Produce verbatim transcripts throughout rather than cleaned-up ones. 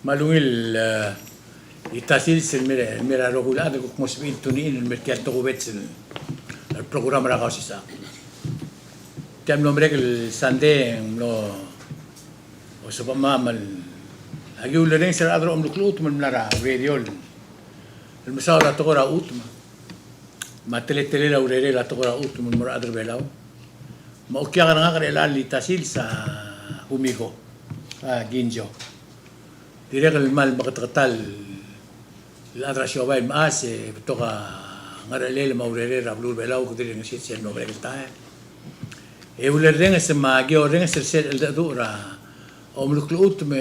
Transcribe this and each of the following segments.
Me a ungil, e, ita sils el mer, mer a rokui el chad el kuk mo sebechir el tune in el mer tia el tokubets el, el program er a Kausisechakl. Tia el mlo merek el Sunday e ng mlo, o sebechemam el, aki ulerrenges er a rechad er a omeluk el chutem el mla er a radio el, el mesaod a tekoi er a chutem. Me a teletelel a urerel a tekoi er a chutem el mo er a rechad er a Belau. Me a okiak er ngak er chelecha el ita sils a Fumiko, a, Kinjo. Dirrek el kmal meketeketang el chad er a siobai el mechas, e betok a ngerechelel me a urerel er a beluu er a Belau, kede di ngesii sel mlo merek el taem. E ulerrenges me aki orrenges er sel cheldecheduch er a omeluk el chutem,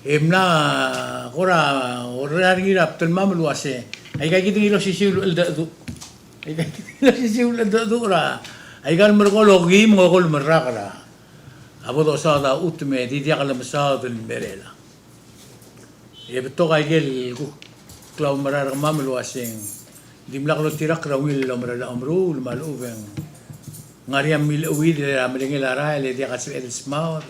e mla kora orrerel er ngii er a bdelmam el uase, aika kid a ngilai osisiu el cheldecheduch. Aika kid a ngilai osisiu el cheldecheduch er a, aika el merekong el okeim me a okolem el rak er a, a bo dosaod a chutem e di diak lemesaod el mer chelechang. E betok aike el kuk klaumerang er kemam el uase ng dimlak lotirakl er a ungil el omerellel a omeruul me a lechub e ng ngar er ngii a milecheuid er a merengel a rael e diak a sebeched el smaod.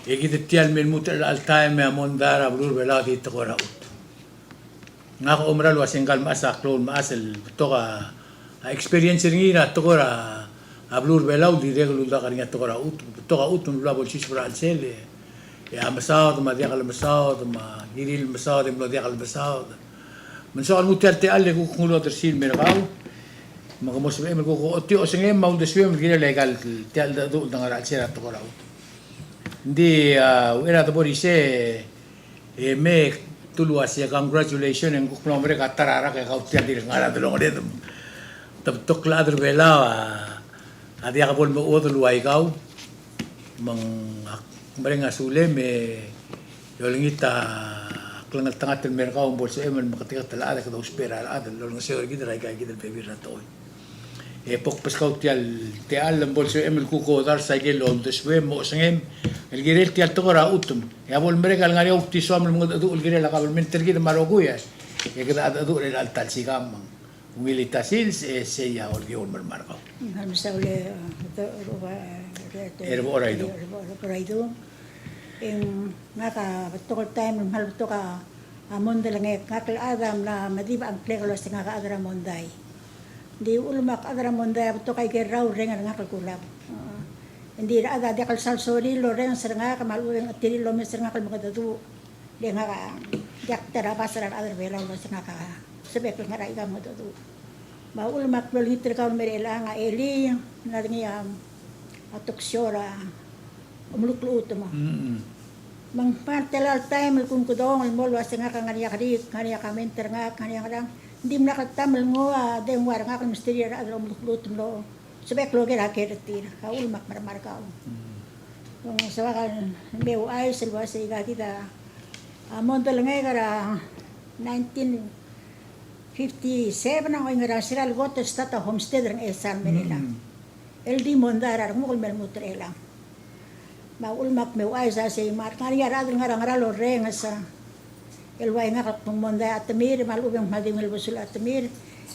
E kid tia el me lmuut er chelecha el taem e a mondai er a beluu er a Belau a di tekoi er a chutem. Ngak a oumera el uase ngka el mechas a klou el mechas el betok a, a experience er ngii er a tekoi er a, a beluu er a Belau el dirrek el uldak er ngii a tekoi er a chutem, betok a chutem el bla bo lsiseb er a chelsel, e, e a mesaod me a diak lemesaod, me a kirir el mesaod e mlo diak lemesaod. Me ng soak el nguu tia el techall e kuk nguu el odersii el mer kau, me ke mo sebechem el kuk ochotii a osengem me a uldesuem el kirel aika el tia el cheldecheduch el dengar er a chelsel a tekoi er a chutem. Ng di, a, uchei er a debo er isei, e me kdu el uase congratulations, e ng kuk mla merek a ta er a rak e kau tia el dirk ngar er a delongeled. Te betok el chad er a Belau a, a diak bo lemechuodel el ua ikau, me ng ak mereng a sulem e olengit a klengeltengat el mer kau me bo lsebechem el meketeket el chad e kede ousbech er a rechad el olengeseu er kid er aika kid el bebil er a tekoi. E bo kbeskau tia el techall me bo lsebechem el kuk odars aike el uldesuem me a osengem el kirel tia el tekoi er a chutem. E a bo lemerek el ngar er ngii a ultisoam el mengedecheduch el kirel a kabelment er kid me a rokui, e kede chedecheduch er chelecha el ta el sikang. Me ng ungil ita sils, e sei a Olkiu el mer kau. Kmal mesaul e, e, e, e, Erebechor Aidong. Erebechor Aidong. E ng ngak a betok el taem el kmal betok a mondai el ngak, ngak el chad a mla medibech a ngklek el uase ngak a chad er a mondai. Ng di uchul me ak chad er a mondai a betok aike el rrau el reng er ngak el kulab. Ng di a rechad a diak el sal sorir el orrenges er ngak me a lechub e ng chetil el omes er ngak el mengedecheduch. Le ngak a diak ta er a bas er a rechad er a Belau el uase ngak a sebechek el ngar er aika el mengedecheduch. Me a uchul me ak mlo olengit er kau el mer chelechang a elii, ng mla er ngii a, a talk show er a omeluk el chutem. Mm. Me ng kmal tela el taem el kuk kedong el mo el uase ngak a ngar er ngii a kerik, ngar er ngii a comment er ngak, ngar er ngii a ngerang. Ng dimlak el taem el nguu a dengua er ngak el mesterir a rechad er a omeluk el chutem el sebechek el oker a ker er tir. A uchul me ak mermang er kau. Mm. Me ng soak el me ouchais el uase aika kid a, a mondai el ngak er a nineteen fifty-seven a oingerang er sel kot el start a homestead er a Ngchesar el mer chelechang. Mm. El di mondai er a renguk el me lmuut er chelechang. Me a uchul me ak me ouchais a sei me a ngar er ngii a rechad el ngar er a ngera el orrenges el ua ngak el kmo ng mondai a chetemir me a lechub e ng kmal di ungil besul a chetemir.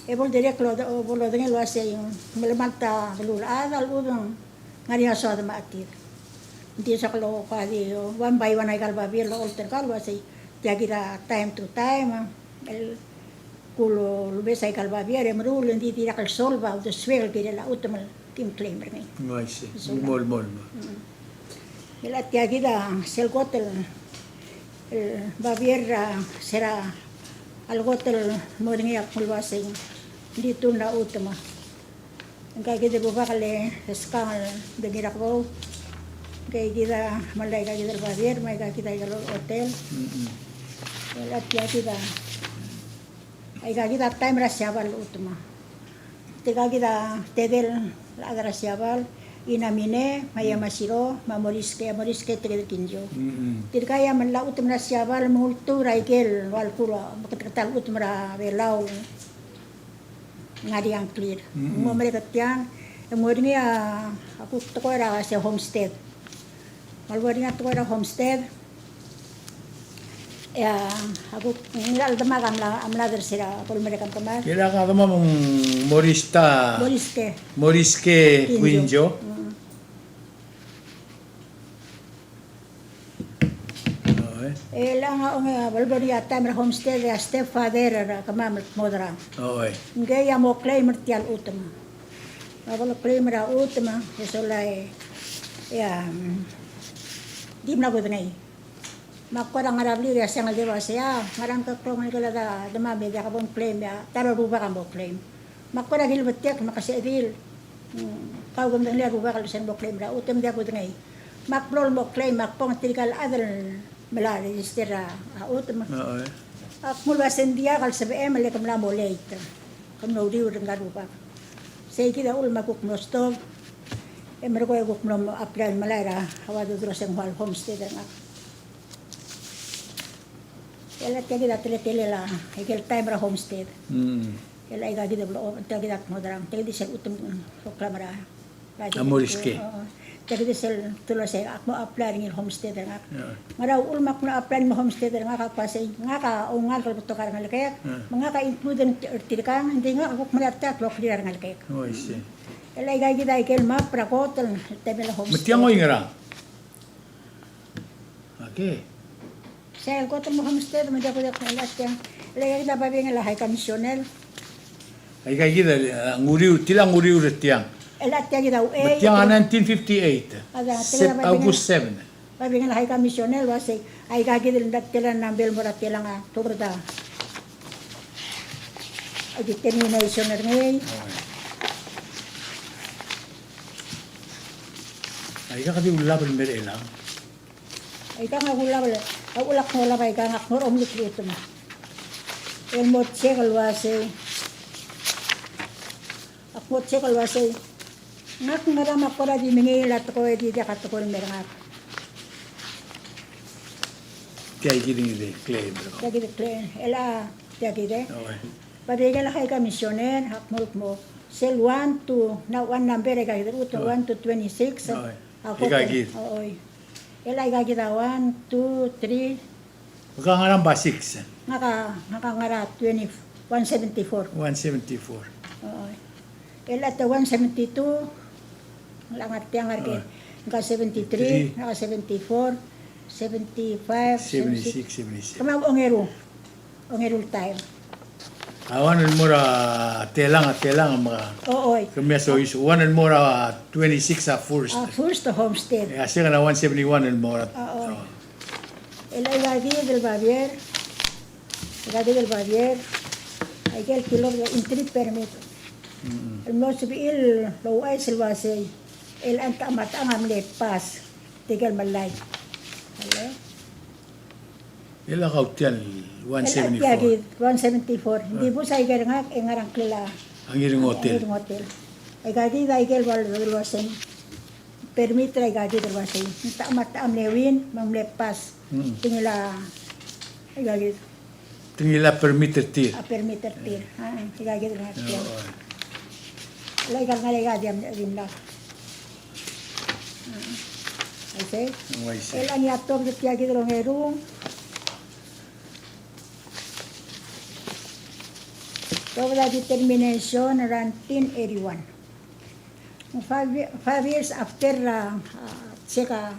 E bo ldirrek el, bo lodengei el uasei ng melemalt a beluulechad a lechub e ng ngar er ngii a soad me a chetir. Ng di soak el kuk di one by one aika el babier el ocholt er kau el uasei tia kid a time to time el kulebes aika el babier e meruul e ng di dirrek el solve a uldesuek el kirel a chutem el kim claim er ngii. Mo, mo, mo. Mm. Me a tia kid a sel kot el, el babier er a, se er a kot el mo er ngii a kmo el uasei ng di tune er a chutem. Ngka kid el rubak el skang el de Ngirakebou. Ngka kid a mle aika kid el babier, me aika kid a ikel hotel. Mm-mm. El a tia kid a, aika kid a taem er a Siabal el chutem. Tirka kid a tedei el chad er a Siabal, Inamine, me a Yamasiro, me a Moriske, Moriske te kid el Kinjo. Mm-mm. Tirka a mla chutem er a Siabal, me ng ultuil er a ikel ua el kuk, me kede, kede ta el chutem er a Belau. Ngar er ngii a ngklir. Mm-mm. Ng mo merek tiang, e ng mo er ngii a kuk tekoi er a se homestead. Me a lebo er ngii a tekoi er a homestead, e a kuk ngii el demak a mla, a mla dersir a bo lemerek a mekemad. Ngii a demak me ng Morista. Moriske. Moriske Kinjo. Kinjo. Mm. Oi. E chelechang a onge a belebelii a taem er a homestead e a stepfather er kemam el kmo Derang. Oi. Ngii a mo claim er tia el chutem. A bo le claim er a chutem, e sola e, e a, mm, di mla kudengei. Me ak kora ngar er a blil e a Siang el Debas a uasei, a, ngerang ke klou a ngelekel a demam e diak bo mclaim, e a ta er a rubak a mo claim. Me ak kora kilbetik me ak sel di, mm, kau ke medengelii a rubak el sel mo claim er a chutem, diak kudengei. Me ak blo el mo claim, me ak bong tirka el chad el mla register er a chutem. Ak mle uasei ng diak el sebechem el ke mla mo late. Ke mlo uriul er ngka el rubak. Sei kid a uchul me ak kuk mlo stop. E merekong e kuk mlo apply el melai er a ua dodurosel ngua el homestead er ngak. E le tia kid a teletelel a ikel taem er a homestead. Mm. E le aika kid a blo, tia kid a kmo Derang, tia kid sel chutem el klou er a, a mo risk. Tia kid sel dulii el uasei ak mo apply er ngii el homestead er ngak. Ngera uchul me ak mo apply el mo homestead er ngak, ak uasei ngak a oungalek el betok a rengelekek, me ngak a include er tirkang, ng di ngak a kuk mla er tia el kloklir a rengelekek. Oh, I see. E le aika kid a ikel map er a kot el temel a homestead. Me tiang a ngerang? Okay. Sel kot el mo homestead, me diak kudengei el tiang. Le aika kid a babiengel a High Commissioner. Aika kid a, eh, ng uriul, tiang ng uriul er tiang. E le tia kid a uchei. Me tiang a nineteen fifty-eight. Sep-, August seven. Babiengel a High Commissioner el uasei, aika kid el mla tela el number el mo er a telang a tobed er a determination er ngii. Aika kid a ulab el mer chelechang. Aika ngak ulab el, a ulak ng olab aika ngak ng mo er a omlik el chutem. El mo check el uasei. Ak mo check el uasei. Ngak ngera me ak kora di mengiil a tekoi e di diak a tekoi el mer ngak. Tia kid ngii di claim. Tia kid claim. E le tia kid e. Babiengel a High Commissioner, ak mo kmo sel one to, na one number aika kid el chutem, one to twenty-six. Oi. Aika kid. Oi. E le aika kid a one, two, three. Ngak a ngar er a six. Ngak a, ngak a ngar er a twenty, one seventy-four. One seventy-four. Oi. E le te one seventy-two. Ngak a ngar er tiang, ngar er ker. Ngak a seventy-three, ngak a seventy-four, seventy-five, seventy-six, seventy-six. Kemam a ongeru. Ongeru el taem. A one el mo er a telang, a telang me a. Oi. Kemiu a soiseb, one el mo er a twenty-six a first. A first homestead. E a second a one seventy-one el mo er a. Oi. E le aika kid el babier, aika kid el babier, aike el tilobed er a entry permit. Mm. El mlo sebechir el ouchais el uasei, el ng techa me a techang a mle pass tirke el melai. Ele. E le kau tia el one seventy-four. E le tia kid, one seventy-four. Ng di bus aike er ngak e ngar er a ngklel a Ngirngotel. Ngirngotel. Aika kid aike el ua el uasei. Permit er aika kid el uasei. Ng techa me a techang a mle win, me ng mle pass. Mm. Te ngilai aika kid. Te ngilai a permit er tir. A permit er tir. A, aika kid el ngar er tiang. Oi. Le aika el ngar er aika a di mle, di mle. Uaisei. Uaisei. E le ng a tuobed er tia kid el ongeru. Tuobed a determination er a nineteen eighty-one. Five ye-, five years after, a, a, check a,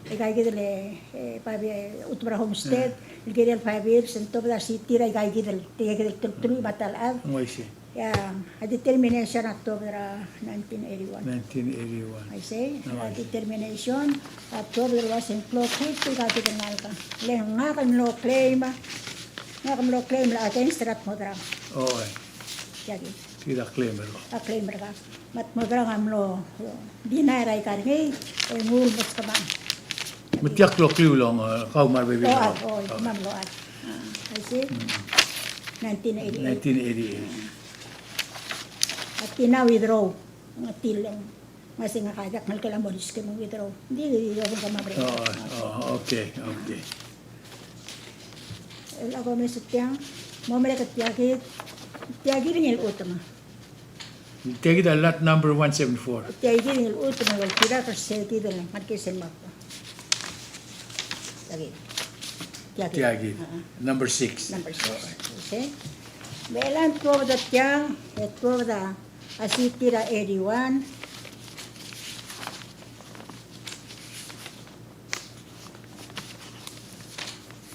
aika kid el, e, five ye-, chutem er a homestead, el kirel five years, e ng tuobed a city er aika kid el, tia kid el tel-, teltuil me a ta el chad. Uaisei. Ia, a determination a tuobed er a nineteen eighty-one. Nineteen eighty-one. Uaisei, a determination a tuobed el uasei ng kloklir tirka kid el ngalek. Le ngak el mlo claim, ngak el mlo claim el against er a Tmodrang. Oi. Tia kid. Tia kid a claim er kau. A claim er kau. Me a Tmodrang a mlo deny er aika er ngii, e nguu el meskemam. Me tia kloklir el ong, e, kau me a rebebil er kau. Oi, kemam el ochad. A, uaisei. Mm. Nineteen eighty-eight. Nineteen eighty-eight. A tia ng withdraw. Ng tilong. Ng uasei ngak a diak ngelekel a mo risk e mo withdraw. Ng di, di, di, di, kemam er kau. Oh, oh, okay, okay. El a ko mes tiang, mo merek tia kid, tia kid ngii el chutem. Tia kid a lot number one seventy-four. Tia kid ngii el chutem el oltirakl er se kid el ngar er a case el map. Tia kid. Tia kid. Tia kid. A, a. Number six. Number six. Okay. Me a tuobed er tiang, e tuobed a city er a eighty-one.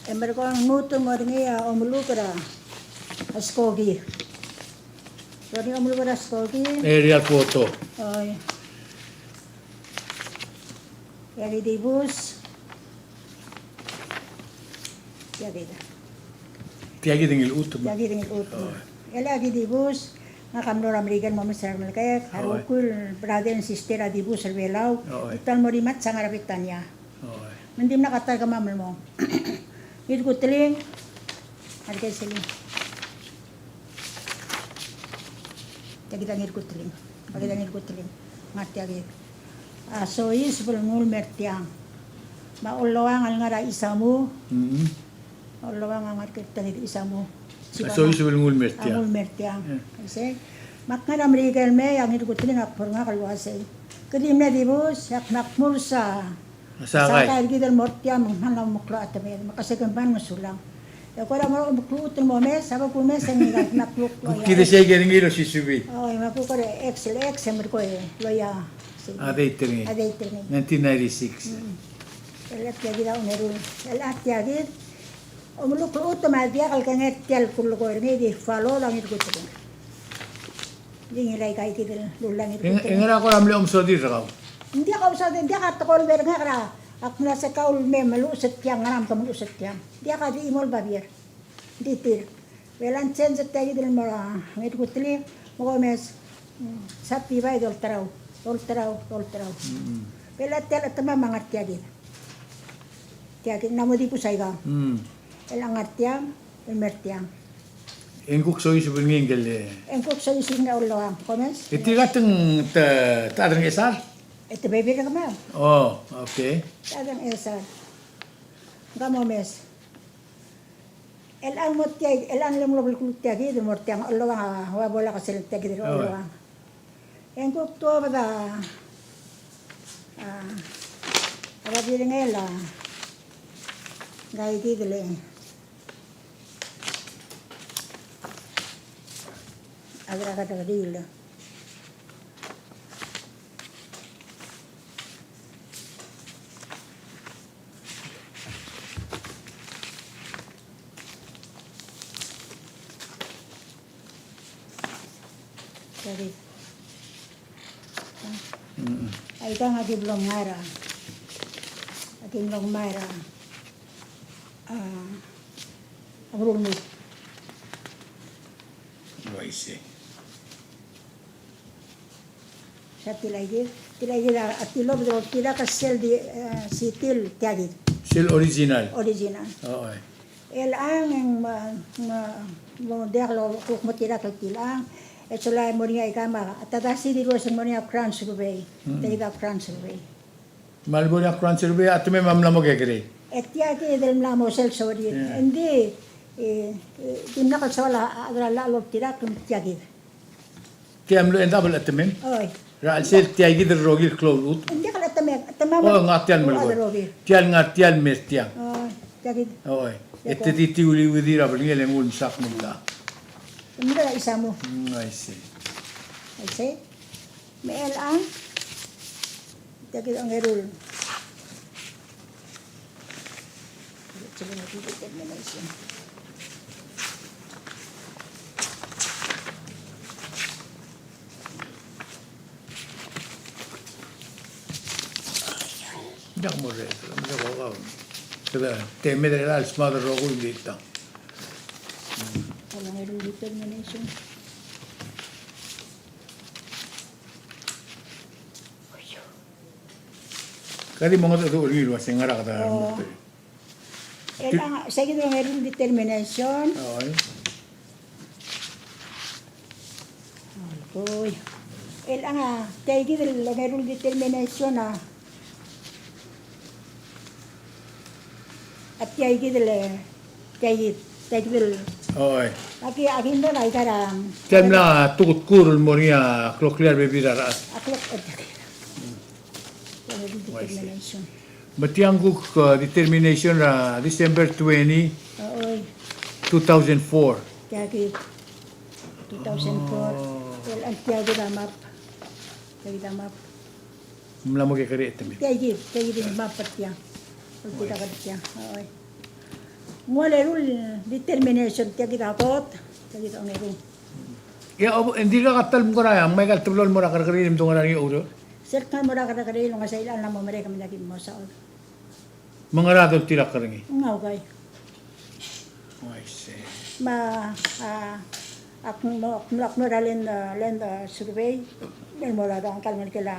E merekong, lmuut el mo er ngii a omeluk er a skoki. Mo er ngii a omeluk er a skoki. E, real photo. Oi. Tia kid dibus. Tia kid. Tia kid ngii el chutem. Tia kid ngii el chutem. Oi. E le aki dibus, ngak a mlo er a Merikel el mo mes er a remelekek, a rokui el brother and sister a dibus er a Belau, oi, e te mo rimatch a ngar er a Betania. Oi. Me ng dimlak a ta er kemam el mo. Ngirkuteling, a re ke sel. Tia kid a Ngirkuteling. Tia kid a Ngirkuteling. Ngar tia kid. A soiseb el nguu el mer tiang. Me a Olloang a lengar er a Isamu. Mm. Olloang a ngar er tia kid Isamu. A soiseb el nguu el mer tiang. A nguu el mer tiang. Sei. Me ak ngar er a Merikel el mei, a Ngirkuteling a kbo er ngak el uasei, ke di mle dibus, e ak mla kmurs a sakai er kid el mo er tiang, me ng kmal mo klou a chetemem. Me ke sei kmal mesulang. E kora mo klou a chutem el mo mes, a bo kumes e ng kmal klou a. Kuk kid sei ker ngii el osisiu. Oi, me kuk kora X el X, e merekong e loia. A date er ngii. A date er ngii. Nineteen ninety-six. Mm. E le tia kid a ongeru. E le tia kid. Omeluk el chutem a diak el kengei er tia el kulekoi er ngii, di follow er a Ngirkuteling. Di ngilai aika kid el lulengit. Eng-, e ngera kora mle omesodii er kau? Ng diak a omesodii, ng diak a tekoi el mer ngak er a, ak mla se kau el me meluches er tiang, ngera me ke meluches er tiang. Ng diak a di chimo el babier. Di tir. Belan change er tia kid el mo er a Ngirkuteling, me ko mes, mm, sa tibai dolterau, dolterau, dolterau. Mm. Belan tia el chetemam a ngar tia kid. Tia kid, ng mla mo dibus aika. Mm. El a ngar tiang, el mer tiang. E ng kuk soiseb el ngii ngike el. E ng kuk soiseb el ngii a Olloang, ko mes? E tirka te, te, te chad er a Ngchesar? E te bebil er kemam. Oh, okay. Te chad er a Ngchesar. Ng mo mes. El a ng mo tia, el a ng le mlo belkul tia kid, el mo er tiang, Olloang a ua bo lak sel tia kid el Olloang. E ng kuk tuobed a, a, a babilngel a, ngika kid el, a, a, a, a, Sorry. Mm. Aikang a ki mlo ngar er a, a ki mlo ngar er a, a, a Ngerulmud. Oh, I see. Sa tilaikid, tilaikid a, a tilobed er a oltirakl a sel di, e, sitil tia kid. Sel original. Original. Oh, e. Chelechang e ng me, me, mo diak el kuk mo tirakl el tilechang, e sola e mo er ngii aika me a Tadashi di el uase ng mo er ngii a Crown Survey. Mm. Tia kid a Crown Survey. Me a lebo er ngii a Crown Survey, a chetemem a mla mo kekerei. E tia kid el mla mo sel sorir. Yeah. Engdi, e, e, dimlak el soal a, a, a, a, a oltirakl el tia kid. Tia mlo end up el chetemem? Oi. Er a chelsel tia kid el rokir el klou el chutem. Ng diak el chetemem, chetemam. Oi, ngar tia el melekoi. Tia el ngar tia el mer tiang. Oi, tia kid. Oi. E te di tiuliuid er a belngel e nguu el msak me ng ta. Ng mle er a Isamu. Mm, I see. I see. Me chelechang. Tia kid a ongeru el. Diak mo er, diak mo er, kede temed er a smaod el rokui el di ta. Ongeru el determination. Ka di mengedecheduch er ngii el uasei ngera kede. Oh. Chelechang, sei kid el ongeru el determination. Oi. Oi. Chelechang a, tia kid el ongeru el determination a. A tia kid el, tia kid, tia kid el. Oi. Aki, aki ng mla aika er a. Tia el mla tutkul el mo er ngii a kloklir a bebil er a rechad. A klok, e, tia kid. Tia kid el determination. Me tiang kuk, e, determination er a December twenty, oi, two thousand four. Tia kid, two thousand four. Oh. El, el tia kid a map. Tia kid a map. Ng mla mo kekerei a chetemem. Tia kid, tia kid a map er tiang. Oltirakl er tiang. Oi. Ng ua el eru el determination, tia kid a kot, tia kid a ongeru. Ia, o, e ng dirkak a ta el mkora ia, ng mei aika el teblo el mo er a kerrekeriil e mdu ngar er ngii a oureor? Sel kmal mo er a kerrekeriil, ng ua sei a mo merek me ng aki mo saod. Me ng ngera a doltirakl er ngii? Ng ua ukai. Oh, I see. Me a, a, ak mo, ak mo, ak mo er a land, a, land, a, survey, el mo er a ngka el ngelekel a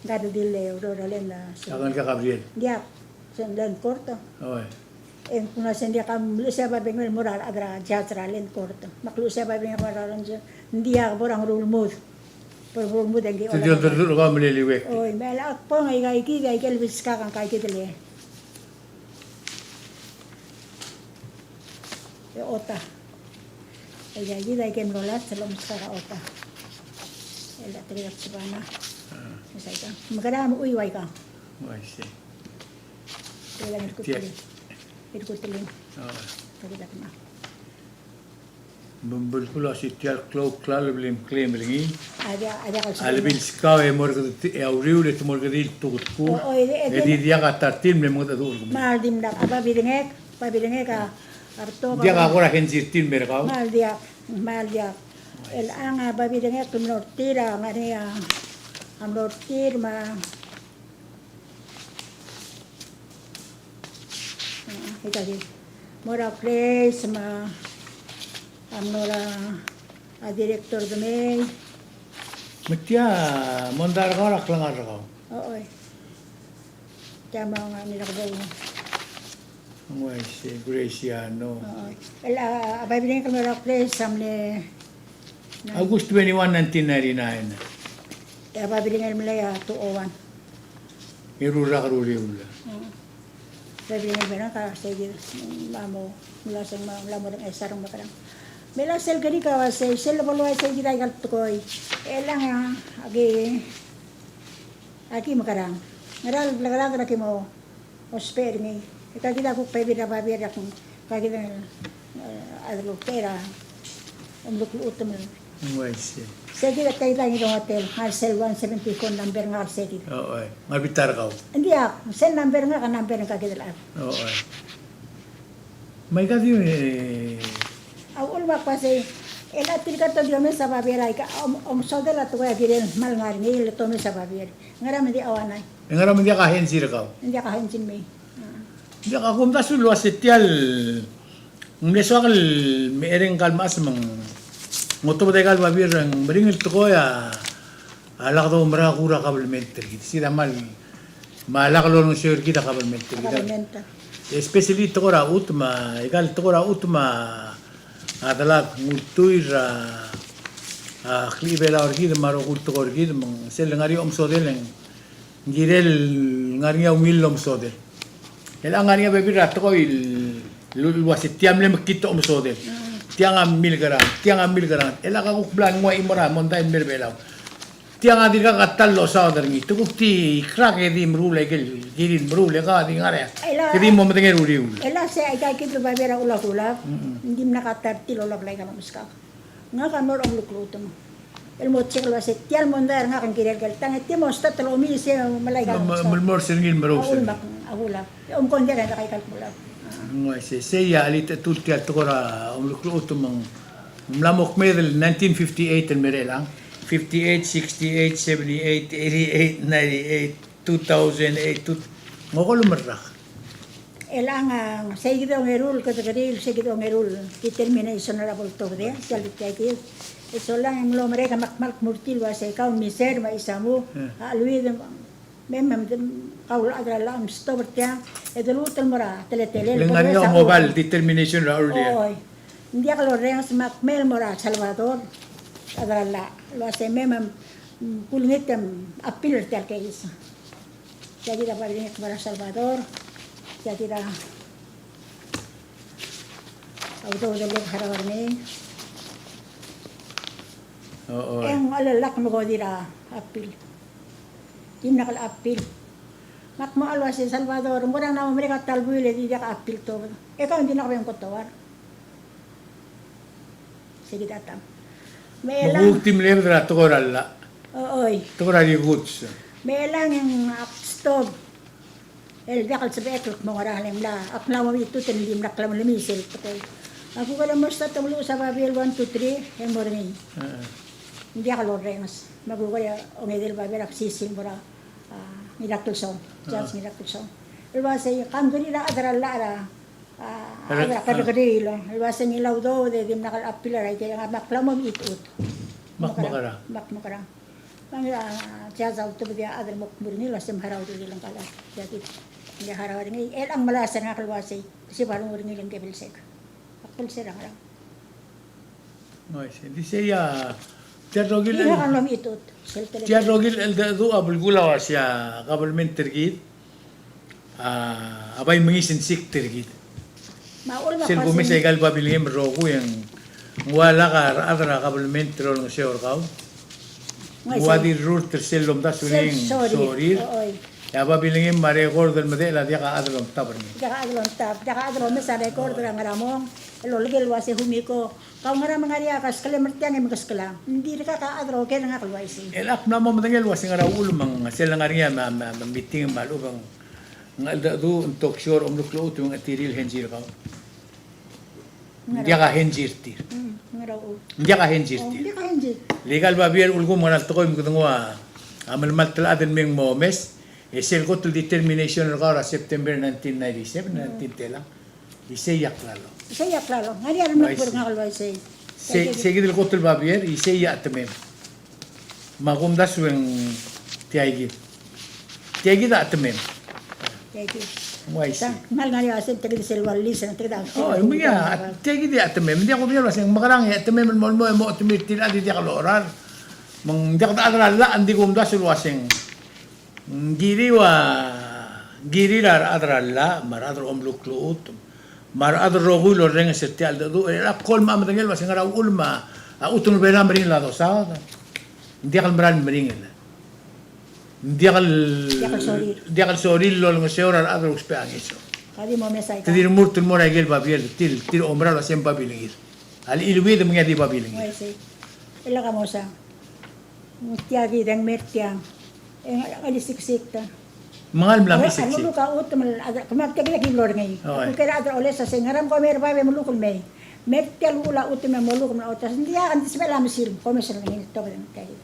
Gabriel, e oureor er a land, a, survey. A ngelekel a Gabriel? Diak, se ng land court. Oh, e. E ng kuna se ng diak a mluchesii a babier el mo er a rechad er a judge er a land court. Me ak luchesii a babier el mo er a rechad, ng diak, bo er a Ngerulmud. Bo er a Ngerulmud e ng di, te di olderdecheduch er kau me leliuekl. Oi, me a lak bo ng aika kid, aike el beskak a ngka kid el, e, ota. Aika kid, aike el mlo last el omeskak a ota. El a terekokl a Sibana. Ah. Mesa aika. Mekerang me ui ua aika. Ua isei. Tia. Irkuteling. Oh. Tia kid a kmal. Me ng belkul a se tia el klou el klalo el blim claim er ngii. A diak, a diak el, a lebilskau e mo er kede, e a uriul e te mo er kede el tuketkul. O, o, e, e, e di diak a ta er tir el mle mengedecheduch er kemiu. Kmal dimlak, a babilngek, babilngek a, a rebetok. Diak a kora henzi er tir el mer kau. Kmal diak, kmal diak. Oi. El ang a babilngek el mlo er tir a ngar er ngii a, a mlo er tir me a A, ika kid. Mo er a Grace, me a, a mo er a, a director Demei. Me tia, mondai er kau er a klengar er kau. Oi. Tia me a ngar er a Kebou. Ng uaisei, Graciano. Oi. El a, a babilngek el mo er a Grace, a mle August twenty-one, nineteen ninety-nine. E a babilngek el mlei a two oh one. Eru el rak er a uriul. Mm. Babilngek el mlei a ka sei kid, mla mo, mla seng, mla mo er a Ngchesar me a kerang. Me a sel kerik a uaisei, sel lebo el uaisei kid aika el tekoi. E le ng a, aki, aki mekerang. Ngera el blekerang er a ki mo ousbech er ngii. E ka kid a kuk bebil er a babier er a, ka kid a, e, a delultechei er a omelukuluchutem. Ng uaisei. Sei kid a tia kid a ngii el hotel, ngar sel one seventy-four number ngar sei kid. O, oi. Ngar er a bita er kau? Ng diak, sel number ngak a number er ngka kid el chad. O, oi. Me aika di, e, a uchul me ak uaisei, e le tirka te di omes a babier aika, om, omesodel a tekoi a kirel kmal ngar er ngii el te omes a babier. Ngera me ng di auanai. E ngera me ng diak a henzi er kau? Ng diak a henzi el mei. Ng diak a kumdasu el uase tia el, ng mle soak el mecherei ngka el mechas me ng, ng otobed aika el babier e ng meringel tekoi a, a lak doumerang a kuk er a kabelment er kid. Sei a kmal, me a lak lolengeseu er kid a kabelment er kid. Kabelment. Especially tekoi er a chutem, aika el tekoi er a chutem a delak ng ultuil er a, a klechibelau er kid me a rokui el tekoi er kid, me ng sel ngar er ngii a omesodel e ng Ng kirel ngar er ngii a ungil el omesodel. E le ng ngar er ngii a bebil er a tekoi el, el uase tia mle mekngit a omesodel. Tiang a milkerang, tiang a milkerang. E le ka kuk bla nguu a chimo er a mondai el mei er a Belau. Tiang a dirkak a ta el losaod er ngii. Te kuk di crack e di meruul aike el kirir el meruul e ka di ngar er ngii. Ke di mo medengei er a uriul. E le se aika kid el babier a kulab kulab. Ng dimlak a ta er tir el olab el aika el omeskak. Ngak a mlo er a omelukuluchutem el mo check el uase tia el mondai er ngak ng kirel ker el tang e tia mo start el omes e melai ka. Me, me, mo er sel ngii el merous er ngii. A kulab. Omko ng diak e dekaikal kulab. Ng uaisei, sei a chelitechetul tia el tekoi er a omelukuluchutem me ng mla mo kmeed el nineteen fifty-eight el mei er chelechang. Fifty-eight, sixty-eight, seventy-eight, eighty-eight, ninety-eight. Two thousand eight, two, ng okolem el rak. Elechang a, sei kid a ongeru el kede keriil, sei kid a ongeru el determination er a bo ltobed, tia el tia kid. E solang e ng mlo merek a kmal kmo er tir el uasei kau Miser me a Isamu, a Luid, me, me, me, kau el chad er a llach, mstob er tiang, e de lmuut el mo er a teletelel. Le ngar er ngii a oba el determination er a earlier. Oi. Ng diak lorrenges me ak mei el mo er a Salvador, chad er a llach, el uasei me, me, kulengit e appeal er tia el case. Tia kid a babilngek el mo er a Salvador, tia kid a udoud el harau er ngii. E ng chelellakl me ko di er a appeal. Dimlak el appeal. Me ak mo el uasei Salvador, ng kora ng mo merek a ta el buil e di diak a appeal tobed. E kau ng dimlak bo mkotoar. Sei kid a tang. Me chelechang. Me kuk di mle obed er a tekoi er a llach. Oi. Tekoi er a rikuts. Me chelechang e ng ak stop. El diak el sebechek el kmo ngera, le ng mla, ak mla mo mechitechut e ng dimlak el mle mei sel tekoi. Me a kuk el mo start el luchesii a babier el one, two, three, e mo er ngii. Ng diak lorrenges. Me a kuk el ongedei el babier a ksising el mo er a, a, Ngiraklsong, Judge Ngiraklsong. El uasei, kangkeriil a chad er a llach er a, a, a, a, kerrekeriil, el uasei ngilai a udoud e dimlak el appeal er a ikel, me ak mla mo mechitechut. Me ak mekerang. Me ak mekerang. Me a, a, Judge a ultebedii a chad el mo kmo er ngii el uasei mharau er ngii el ngkal chad. Tia kid. Ng di harau er ngii, el ng melasem er ngak el uasei, se bo lungil er ngii el ngke belsek. Ak belsek er a ngerang. Ng uaisei, di sei a, tia el rokui el, tia el rokui el cheldecheduch a belkul a uasei a kabelment er kid a, a bai mengiis e ng siik er kid. Sel kumes aika el babilngem el rokui e ng ua lak a rechad er a kabelment el olengeseu er kau. Ng ua di rurt er sel lomdasu el ngii e ng sorir. E a babilngem me a record el medechel a diak a chad el omtab er ngii. Diak a chad el omtab, diak a chad el omes a record er a Ngeramong el olekel el uasei Humiko, kau ngera me ng ngar er ngii a keskelem er tiang e mekeskelang. Ng dirkak a chad el oker er ngak el uaisei. El ak mla mo medengei el uasei ngera uchul me ng sel ngar er ngii a, me, me, me meeting me a lechub e ng cheldecheduch, ng talk show er a omeluk el chutem e ng chetirir el henzi er kau. Ng diak a henzi er tir. Ng diak a henzi er tir. Le aika el babier el ulekum ngera el tekoi me kede nguu a melemalt el chad el me ng mo omes, e sel kot el determination er kau er a September nineteen ninety-seven, nineteen telang. Isei a klalo. Isei a klalo. Ng ngar er ngii a remenges er ngak el uaisei. Sei, sei kid el kot el babier, isei a chetemem. Me a kumdasu e ng tia kid. Tia kid a chetemem. Tia kid. Ng uaisei. Ng ngar er ngii a uaisei, tia kid sel ua list, tia kid a. Oh, ng uaisei, tia kid a chetemem. Ng diak kudengei el uasei ng mekerang e a chetemem el mo, mo, mo chetemir tir a di diak lorael. Me ng diak a chad er a llach, ng di kumdasu el uasei ng Ng kirir a, ng kirir a rechad er a llach, me a rechad er a omeluk el chutem, me a rechad el rokui el orrenges er tia el cheldecheduch, e a kol me a medengei el uasei ngera uchul me a chutem er a Belau a meringel a dosaod. Ng diak el mera el meringel. Ng diak el, diak el sorir el olengeseu er a rechad el ousbech a ngeso. Te di remurt el mo er a ikel babier, tir, tir a omerael el uasei ng babilngir. A lechileuid me ng di babilngir. Uaisei. E lak a mo sa. Ng tia kid e ng mer tiang. E ng, ng di siksik ta. Me ng mla mei siksik. A luluk a chutem el, a, kemam tia kid a ki mlo er ngii. Oi. Kuk er a chad er a oles a sei, ngera me kom er a babier e meluk el mei. Mer tia el uchul a chutem e meluk el mei a otas. Ng diak, ng di sebechel a mesil, kom sel ngii el tobed e ng tia kid.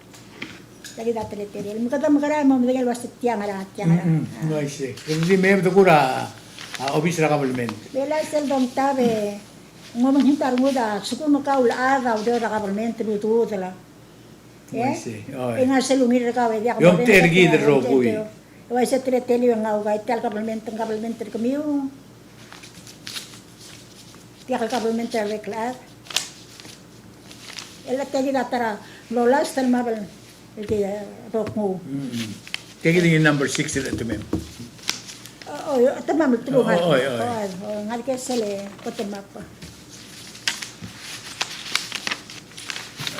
Tia kid a teletelel. Me kede mekerang e mo medengei el uasei tiang a, tiang a. Mm, mm. Uaisei. Kede di mei me de kuk er a, a, obis er a kabelment. Belau sel domtab e ng omengit a rengud a sekum kau el chad a udoud er a kabelment el uduudel. E? Uaisei, oi. E ng ngar sel ungil er kau e diak. Omtechei er kid el rokui. E uaisei a teletelel e ng ngau, ua tia el kabelment, ng kabelment er kemiu. Diak el kabelment er a bek el chad. E le tia kid a ta er a mlo last el mabel. El di, e, rokui. Mm-mm. Tia kid a ngii a number six el chetemem. O, o, chetemam el telungalek. O, oi, oi. O, o, ngalek sel, e, kot el map.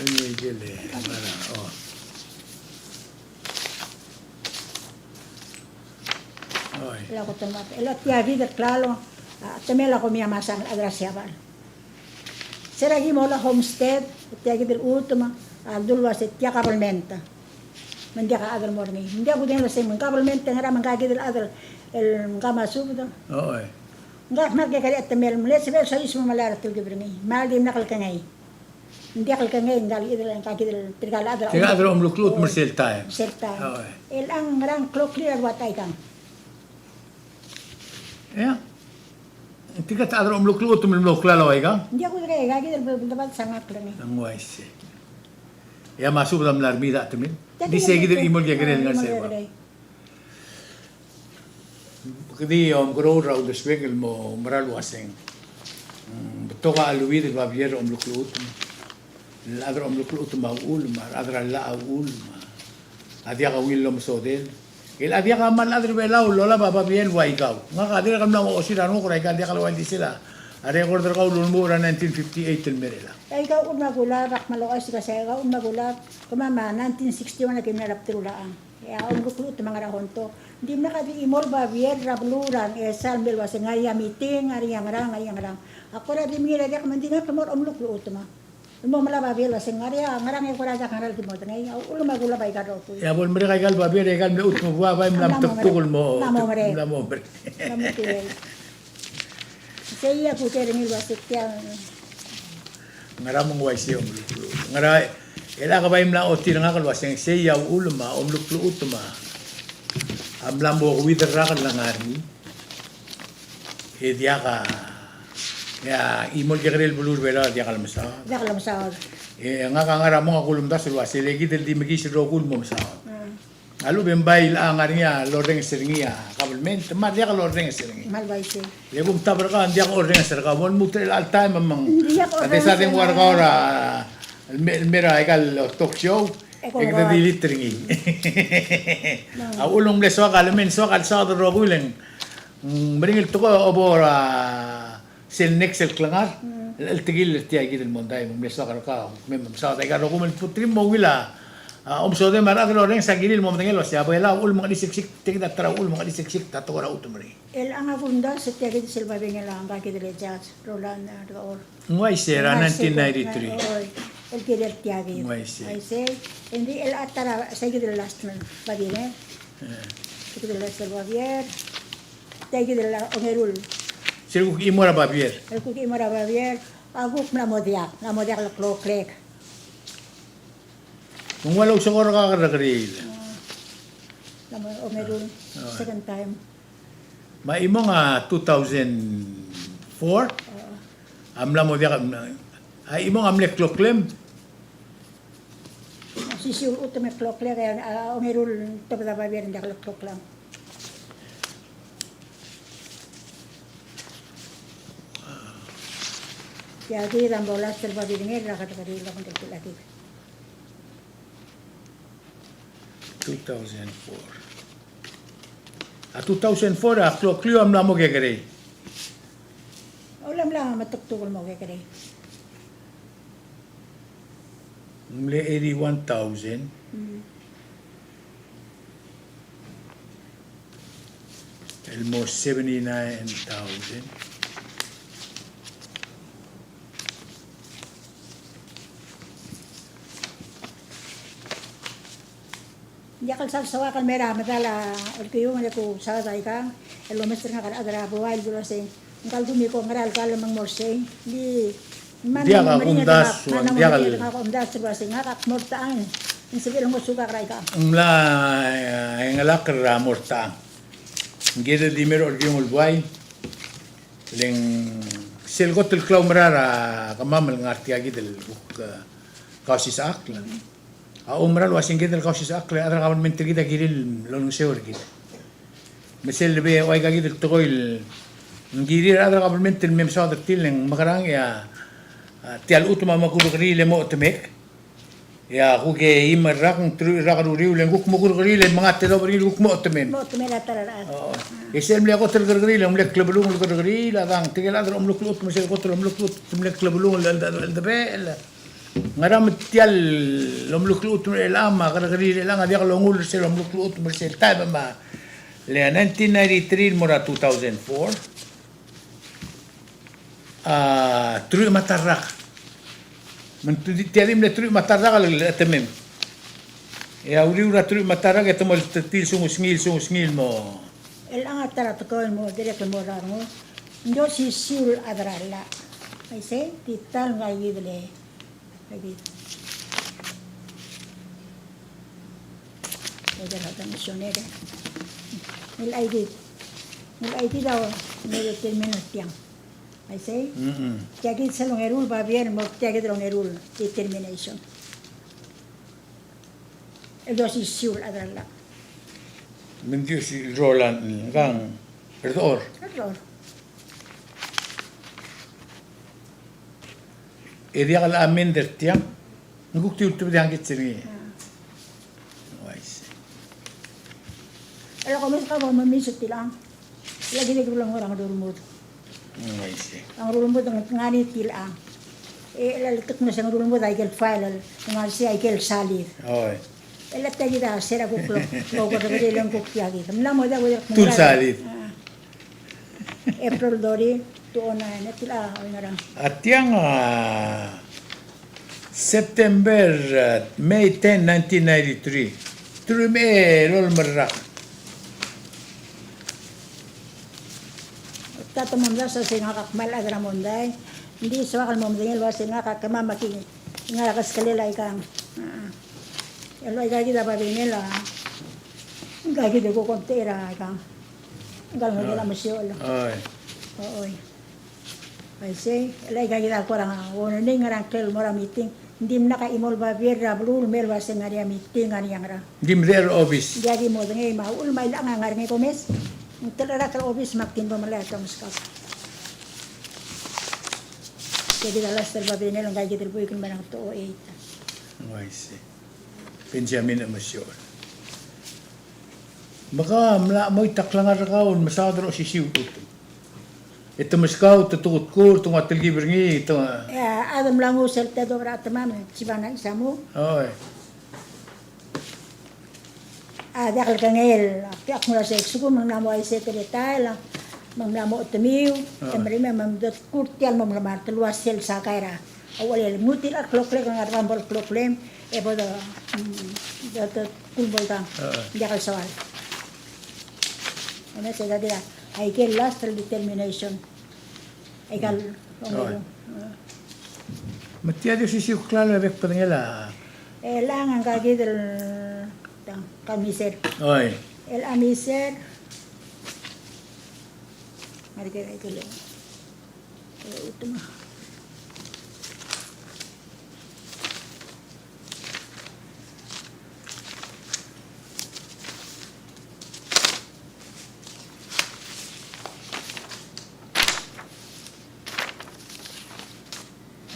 Ai, ngii el, e, mara, o. Oi. El a kot el map. El a tia kid el klalo, a, temel a komi a masang el chad er a Siabal. Se er a ki mo er a homestead, tia kid el chutem, a dul uasei tia kabelment. Me ng diak a chad el mo er ngii. Ng diak kudengei el uasei me ng kabelment e ngera me ngka kid el chad el, el ngka me a subed. Oi. Ngka kmal kekerei a temel, mle sebechel soiseb me a mla er a telkib er ngii. Me a dimlak el kengei. Ng diak el kengei, ngka kid el, ngka kid el, tirka el chad el. Tirka el chad el omeluk el chutem er sel taem. Sel taem. Oi. El a ngerang kloklir a rua taikang. Ia. Tirka a chad er a omeluk el chutem el mlo klalo aika? Ng diak kudengei, aika kid el bla, bla, bla, sangak el ngii. Ng uaisei. Ia, me a subed a mla er mei a chetemem. Di sei kid el chimo el kekerei el ngar er a Siabal. Kede di omekeroul er a uldesuek el mo mera el uaseng. Mm, betok a cheleuid el babier er a omeluk el chutem. El chad er a omeluk el chutem a uchul, me a rechad er a llach a uchul, me a diak a ungil el omesodel. El a diak a kmal chad er a Belau el olab a babier el ua ikau. Ngak a dirrek el mla mo osir a renguk er aika el diak el ua ildisel a record er kau el ulemuchel er a nineteen fifty-eight el mei er chelechang. Aika uchul me a kulab, ak kmal ochoes el uasei aika uchul me a kulab, kemam a nineteen sixty-one a ki mla er a bdelul a chang. E a omeluk el chutem a ngar er a Honto. Ng dimlak a di chimo el babier er a beluu er a Ngchesar el mei el uasei ng ngar er ngii a meeting, ng ngar er ngii a ngerang, ng ngar er ngii a ngerang. A kora di mengiil a diak me ng di ngak el mo er a omeluk el chutem. Mo mla babier el uasei ng ngar er ngii a, ngar er ngii a kora diak a ngera el ki modengei, a uchul me a kulab aika el rokui. E a bo lemerek aika el babier, aika el mle chutem el buai, bai mla mla mo merek. Mla mo merek. Mla mo merek. Mla mo merek. Sei a kuk er ngii el uasei tia. Ngera me ng uaisei e omelukl-, ngera, e le ak bai mla ochotii er ngak el uasei sei a uchul me a omelukl el chutem a mla mo keuid el rak el ngar er ngii. E diak a, e a chimo el kekerei el beluu er a Belau a diak lemesaod. Diak lemesaod. E ngak a ngar er a mong a kulemdasu el uasei le kid el di mekiis el rokui el mo mesaod. Mm. A lechub e ng bai a ngar er ngii a lorrenges er ngii a kabelment, me a diak lorrenges er ngii. Me a le uaisei. Le kumtab er kau, ng diak orrenges er kau, mo lmuut er chelecha el taem me ng. Ng diak orrenges er kau. A te sa dengua er kau er a, el me-, el mei er aika el talk show, e kede delete er ngii. Mm. A uchul me ng mle soak a lemen, soak a lesaod el rokui el ng, mm, meringel tekoi a obo er a sel next el klengar, mm, el cheltekill er tia kid el mondai, me ng mle soak er kau, me, me mesaod aika el rokui me lmuut er ngii me ng ungil a, a, omesodel me a rechad el orrenges a kirir el mo medengei el uasei a Belau a uchul me ng cheliseksikd, tia kid a ta er a uchul me ng cheliseksikd a tekoi er a chutem er ngii. Chelechang a kumdasu e tia kid sel babier el ngka kid el judge, Roland, a, Rdechor. Ng uaisei er a nineteen ninety-three. Oi, el kirel tia kid. Ng uaisei. Uaisei, e ng di chelecha ta er a, sei kid el last el babier, e. E. Sei kid el last el babier. Tia kid el ongeru el. Sel kuk chimo er a babier. El kuk chimo er a babier. A kuk mla mo diak, mla mo diak el kloklek. Me ng ua lousengor er kau a kerrekeriil. A, mla mo ongeru el, a, second time. Me a chimong a two thousand four. A. A mla mo diak, a chimong a mle kloklem. Osisiu el chutem e kloklek, e, a, ongeru el tobed a babier e ng diak el kloklem. Tia kid a bo last el babier er a kerrekeriil el kuk tia kid. Two thousand four. A two thousand four a klokliu a mla mo kekerei. Ua mla metektuk el mo kekerei. Ng mle eighty-one thousand. Mm. Almost seventy-nine thousand. Ng diak el soak el mei er a medal a Olkiu, me le kuk soak aikang el omes er ngak a rechad er a buai el dulu sei. Ngka el kemiu ko ngera el kall me ng mo er sei. Ng di, ng diak a kumdasu, ng diak el kumdasu el uasei ngak a kmo er a techang. Ng sebechel el ngosukak er aikang. Ng mla, e, chengelakl er a mo er a techang. Ng kired el di mei er a Olkiu el buai. Le ng sel kot el klaumerang er kemam el ngar tia kid el kuk, e, kausisechakl. A oumera el uasei ng kired el kausisechakl, a rechad er a kabelment er kid a kirir el olengeseu er kid. Me sel lebo ua ika kid el tekoi el ng kirir a rechad er a kabelment el me mesaod er tir el ng mekerang e a, a, tia el chutem a mo kurrekeriil e mo chetemek. E a kuk eim el rak, ng teruich el rak er a uriul e ng kuk mo kurrekeriil e mengat e dob er ngii e kuk mo chetemem. Mo chetemem er a ta er a rechad. Oi. E sel mle kot el kerrekeriil e ng mle klebelung el kerrekeriil a dang, tirke el chad er a omelukl el chutem, sel kot el omelukl el chutem, mle klebelung el, el, el, el debechel. Ngera me tia el omelukl el chutem er chelechang me a kerrekeriil er chelechang a diak longull er sel omelukl el chutem er sel taem me a, le nineteen ninety-three el mo er a two thousand four. A, teruich me a ta el rak. Me ng tia di mle teruich me a ta el rak el chetemem. E a uriul er a teruich me a ta el rak e te mo el tetil sungesengil, sungesengil mo. Chelechang a ta er a tekoi el mo dirrek el mo er a renguk. Ng di osisiu el chad er a llach. Aisei, di ta el ngar er kid el Aidid. Aidid a misionere. Ngilai Aidid. Ngilai Aidid a mle determine er tiang. Aisei? Mm-mm. Tia kid sel ongeru el babier, mo tia kid el ongeru el determination. El di osisiu el chad er a llach. Me ng di osisiu el Roland, ngkang, Rdechor. Rdechor. E diak el amend er tiang, ng kuk di ultebedii a ngketsi er ngii. A. Uaisei. E le ko mes ka bo me misa tilang. E le kid a ki blo mo er a Ngerulmud. Uaisei. A Ngerulmud ng ngar er ngii tilang. E le, le tek me se Ngerulmud a ikel file, el ngar er sei a ikel salid. Oi. E le tia kid a se er a kuk lo, lo kerrekeriil e ng kuk tia kid. Mla mo diak, tia kid. Tul salid. A. April thirty, two oh nine, e tiang a, oingerang. A tiang a, September, uh, May ten, nineteen ninety-three. Teruich me a elolem el rak. Tia te momdasu a se ngak a kmal chad er a mondai. Ng di soak el mo medengei el ua se ngak a kemam a ki ngar er a keskelel a ikang. El ua ikakid a babilngel a ikakid el kuk omtechei er a ikang. Ngkal ngodech el mesiochel. Oi. Oi. Aisei, el aikakid a kora warning er a ngklel el mo er a meeting. Ng dimlak a chimo el babier er a beluu el mei el ua se ng ngar er ngii a meeting, ngar er ngii a ngerang. Ng di medechel er a obis. Ng diak di modengei me a uchul me a ilechang a ngar er ngii a komes. Ng telecherakl er a obis me ak di bo melai a tomeskau. Aikakid a last el babilngel, aikakid el buik el mei er a ngar er a oh eight. Aisei. Benjamin Emesiochel. Me ke mla mo er a klengar er kau el mesaod er a osisiu el chutem. E te meskau, te tutkul, te nguu a telkib er ngii, te... E a chad el mla nguu sel tedobech er a chetemam, Chief Anna Isamu. Oi. A diak el kengei el, ak di ak nguu a se lsekum ng mla mo uaisei e te retire, me ng mla mo chetemiu, e merimem, me te kuk tia el mo melemalt el ua sel sakai er a uchelel. Ng di tirka el kloklek el ngar er a bo el kloklem, e bo de, mm, de, de kuk bo el tang. Ng diak el soal. Omes e ka di a, aike el last el determination. Aika el, oi. Me tia di osisiu el klalo e bek el bedengel a. E chelechang a ngkakid el, tang, ka Miser. Oi. El a Miser. Ngar er ngii a ikel, e, utem a.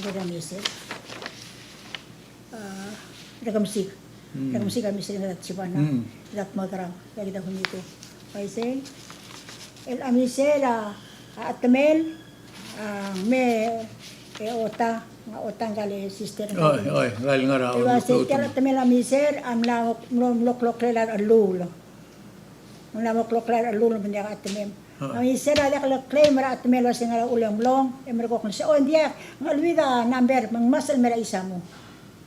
Ngar er a Miser. A, Rekemesik. Mm. Rekemesik a Miser, ngar er a Chief Anna. Mm. Ngar er a Tmodrang, ngar er a Kumiko. Aisei. El a Miser a, a chetemel, a, me, e, Ota, a Ota ngkal sister. Oi, oi, ngkal ngar er a. El ua se tia el chetemel a Miser a mla, mlo, mlo kloklel a chelluul. Ng mla mo kloklel a chelluul me ng diak a chetemem. A Miser a diak le claim er a chetemel el ua se ngar er a uchul e ng mlong, e merekong el se, o, ng diak, ng cheleuid a number, me ng ngmasech el mei er a Isamu.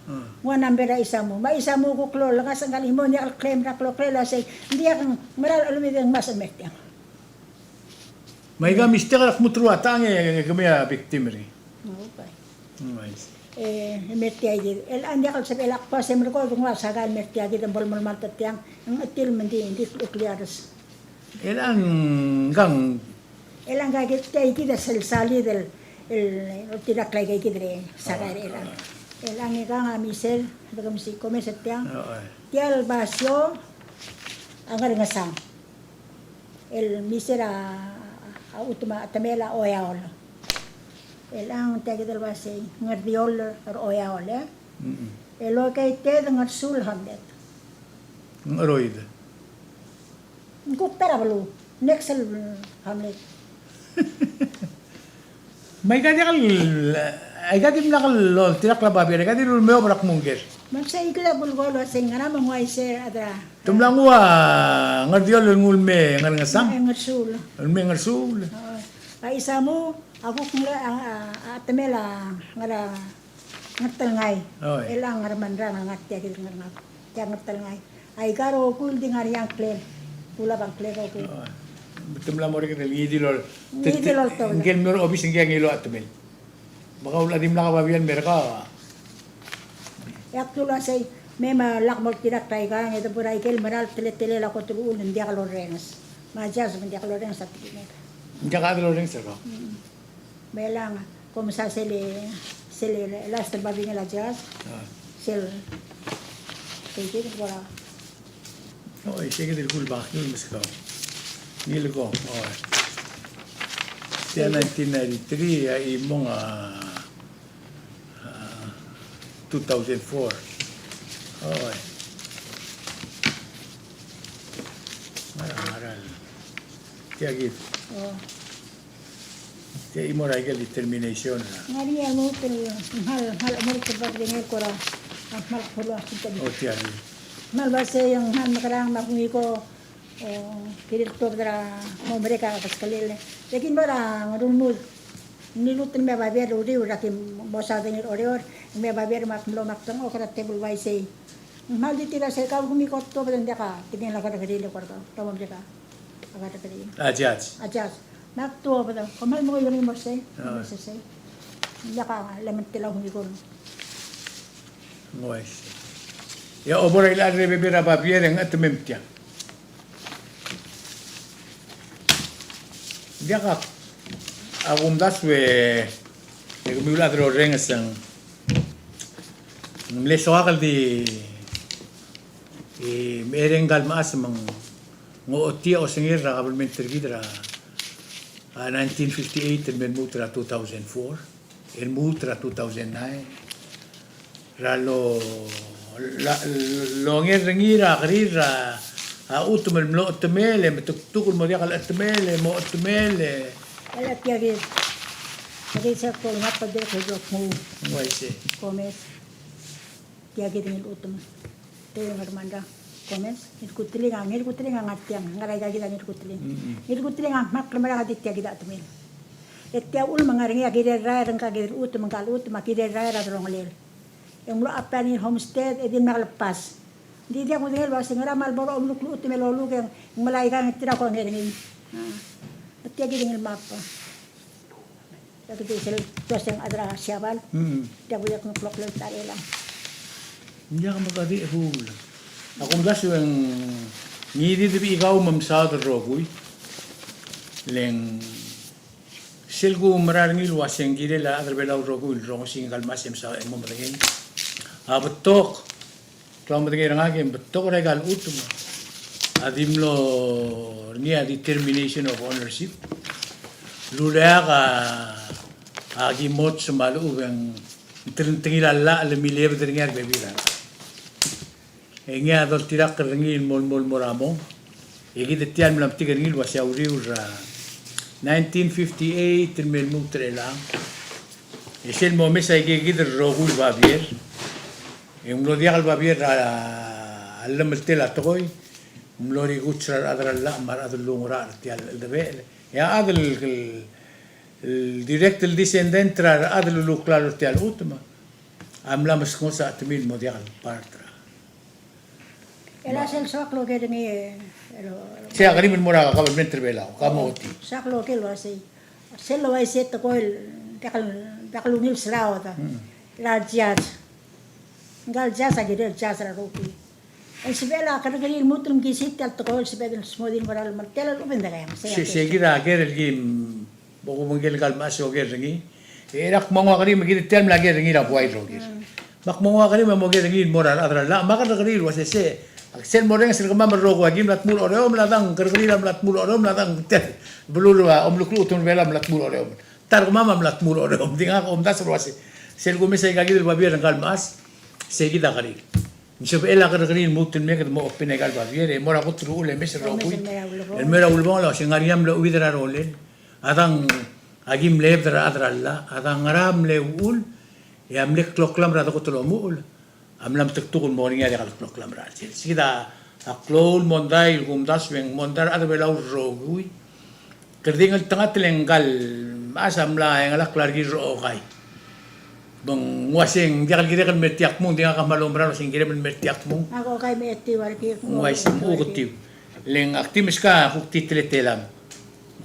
Ng ua number er a Isamu. Me a Isamu a kuk lolengasech ngkal chimo, ng diak le claim er a kloklel el ua se, ng diak, ng mera el cheleuid e ng ngmasech el mei er tiang. Me aika mistake a kmo te rua tang e kemiu a victim er ngii. Okay. Mm, I see. E, e mei er tia kid. El a ng diak el sebechel a kbo se merekong e ng ua sakai el mei er tia kid e ng bo lemelemalt er tiang, ng chetil me ng di, ng di klechukl a res. El a ngkang. El a ngkakid tia kid a sel solid el, el, oltirakl aika kid el sakai er chelechang. El a ngkang a Miser, Rekemesik, komes er tiang. Tia el basio a Ngerngesang. El Miser a, a chutem a chetemel a Oeaol. El ang tia kid el ua sei, Ngerdiol er Oeaol, e? Mm-mm. El located Ngersuul hamlet. Ngeroid. Ng kuk ta er a beluu, next el hamlet. Me aika diak el, aika dimlak el oltirakl a babier, aika di lulemeob er a kmo ngker. Me ng sei kid a belkul el ua sei ngera me ng uaisei a chad er a. Te mla nguu a Ngerdiol el nguu el mei Ngerngesang? E, Ngersuul. El mei Ngersuul. O. A Isamu a kuk ngar er a, a, a, chetemel a ngar er a Ngertelngai. Oi. El a Ngermengrang a ngar tia kid el ngar er ngak. Tia Ngertelngai. Aika el rokui el di ngar er ngii a ngklel. Ulab a ngklel el rokui. Oi. Te mla mo er kid el ngii di lol. Ngii di loltobed. Ngike el mlo er a obis ngii a ngiluu a chetemel. Me kau a dimlak a babier el mer kau. E ak dulu el ua sei, me me lak mo oltirakl aika, e de bo er aike el mera el teletelel a kot el uchul e ng diak lorrenges. Me a judge me ng diak lorrenges a tekingek. Ng diak a chad el lorrenges er kau. Mm. Me lang, kom sa sel, sel last el babier el judge. A. Sel, sel kid kora. O, isei kid el kulebakl el meskau. Ngilekong, o. Tia nineteen ninety-three, a chimong a, a, two thousand four. O. Ngara, ngara. Tia kid. O. Tia chimo er a ikel determination. Ng ngar er ngii a lmuut el kmal, kmal chemeriik el babilngel el kora, a kmal kebeluu a kid. O, tia. Kmal uaisei, ng kmal mekerang me a kungiko, o, kirir el tuobed er a mo merek a keskelel. Te kin bo er a ngerulmud. Ng liluut el mei a babier er a uriul er a ki mo saod er ngii er Oreor, ng mei a babier me ak mlo me ak dengchokl er a tebel el uaisei. Ng kmal di tir a sei, kau a kuk mei ko tuobed e ng diak a tekingel a kerrekeriil el eko er kau, te mo mle ka a kerrekeriil. A judge. A judge. Me ak tuobed, kom kmal menguiu er ngii el mo sei, a, mo sei. Ng diak a lementel a kuk mei ko. Ng uaisei. E a obo er a ilecha el rebebil er a babier e ng chetemem tiang. Diak a, a kumdasu e, e kemiu el chad el orrenges e ng mle soak el di, e, mereng ngka el mechas me ng ochotii a osengel er a kabelment er kid er a, a, nineteen fifty-eight el me lmuut er a two thousand four. El lmuut er a two thousand nine er a lo, la, longer er ngii er a kerir er a, a chutem el mlo chetemel e metektuk el mo diak el chetemel e mo chetemel e. Ele tia kid, kid sel kmo ng mla dirrek el kmo. Ng uaisei. Komes. Tia kid ngii el chutem. Te ngar er a mong er a Komes, Ngirkuteling a, Ngirkuteling a ngar tiang, ngar er aika kid a Ngirkuteling. Mm-mm. Ngirkuteling a kmal klemerang a di tia kid a chetemel. E tia uchul me ng ngar er ngii a kirel rael er ngka kid el chutem, ngka el chutem a kirel rael er a delongelel. E ng mlo apply er ngii el homestead, e di mla klepas. Ng di diak kudengei el uasei ngera me a lebo er a omelukl el chutem el oluk e ng melai aika, ng tir a kongei er ngii. A, tia kid ngii el map. Tia kid sel tuaseng a chad er a Siabal. Mm. Tia kid a kuk kloklel ta er chelechang. Ng diak me kede di ruul. A kumdasu e ng ngii di di bechikau me mesaod el rokui. Le ng sel kumerang er ngii el uasei ng kirel a chad er a Belau el rokui el rongesii ngka el mechas e mesaod e mo medengei. A betok Kau medengei er ngak e ng betok er aika el chutem a di mlo er ngii a determination of ownership. Luleak a, a ki mots me a lechub e ng telengtengil a llach el milebed er ngii a rebebil er a llach. E ngii a doltirakl er ngii el mo, mo, mo er a mong. E kid tia el mla metik er ngii el uasei a uriul er a nineteen fifty-eight el me lmuut er chelechang. E sel momes aika kid el rokui el babier. E ng mlo diak el babier er a llemeltel a tekoi, ng mlo rikuts er a rechad er a llach me a rechad el oungerachel er tia el cheldebechel. E a chad el, el, el direct el descendant er a rechad el uluklalo er tia el chutem a mla meskengos a chetemir el mo diak el part er a. E a sel soak el oker er ngii, e, el, sei a kerim el mo er a kabelment er a Belau, ka mo ochotii. Soak el oker el uasei. Sel uaisei tekoi el diak el, diak el ungil seraod. Mm. El judge. Ngka el judge a kirel judge er a rokui. E ng sebechel a kerrekeriil el lmuut el mekisii tia el tekoi el sebeched el smodii el mo er a llemeltel a lechub e ng dekaingeseu. Se, se kid a ker el kim, bo kubengkel ngka el mechas e oker er ngii. E ak mo nguu a kerim e kid tia el mla ker er ngii er a buai el rokir. Mm. Me ak mo nguu a kerim e mo ker er ngii el mo er a rechad er a llach, me a kerrekeriil el uasei se, sel morrenges er kemam el rokui a ki mla tmuu er a Oreomel, a dang kerrekeriil a mla tmuu er a Oreomel, a dang tia el beluu er a omelukl el chutem er a Belau a mla tmuu er a Oreomel. Ta er kemam a mla tmuu er a Oreomel, di ngak a omdasu el uasei. Sel kumes aika kid el babier er ngka el mechas, se kid a kerir. Ng sebechel a kerrekeriil el lmuut el mei e kede mo open aika el babier, e mo er a kot el uchul e mes el rokui. El mei er a ulebongel el uasei ng ngar er ngii a mle chuid er a rolel. A dang a ki mle ebed er a rechad er a llach, a dang ngera mle uchul, e a mle kloklam er a dekot el omuchel a mla metektuk el mo er ngii a diak el kloklam er a chelsel. Se kid a klou el mondai el kumdasu e ng mondai er a rechad er a Belau el rokui. Kede di ngeltengat el ngka el mechas a mla engelakl a rekil er a okai. Me ng uasei ng diak el kirek el mer tia kmung, di ngak a kmal oumerang el uasei ng kirem el mer tia kmung. Ngak a okai me a etiu a rekil. Ng uaisei, me a uketiu. Le ngak a di meskak a kuk di teletelam.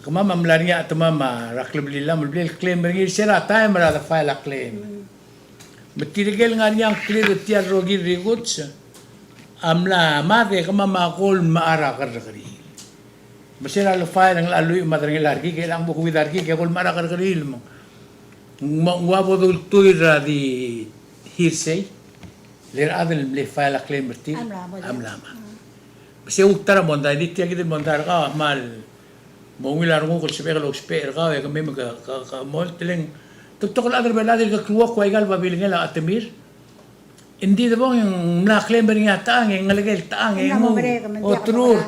Kemam a mla er ngii a chetemam er a kleblillam el bla leclaim er ngii er se er a taem er a de file a claim. Mm. Me tirke el ngar er ngii a ngklir er tia el rokir el rikuts a mla mad e kemam a ko el mechar a kerrekeriil. Me se er a lefile e ng locha lluich me a derengel a rekik, e chelechang bo kuid a rekik e ko el mechar a kerrekeriil me ng, me ng ua bo dultuil er a di hearsay. Le a rechad el mle file a claim er tir a mla mad. A mla mad. Mm. Me se kuk ta er a mondai, di tia kid el mondai er kau a kmal mo ungil a renguk el sebechek el ousbech er kau e kemam ke, ke, ke mo teleng. Te betok el chad er a Belau a dirk klou a kuk aika el babilngel a chetemir. Ng di debong e ng mla claim er ngii a techang, e ng ngelekel techang, e ng oterur.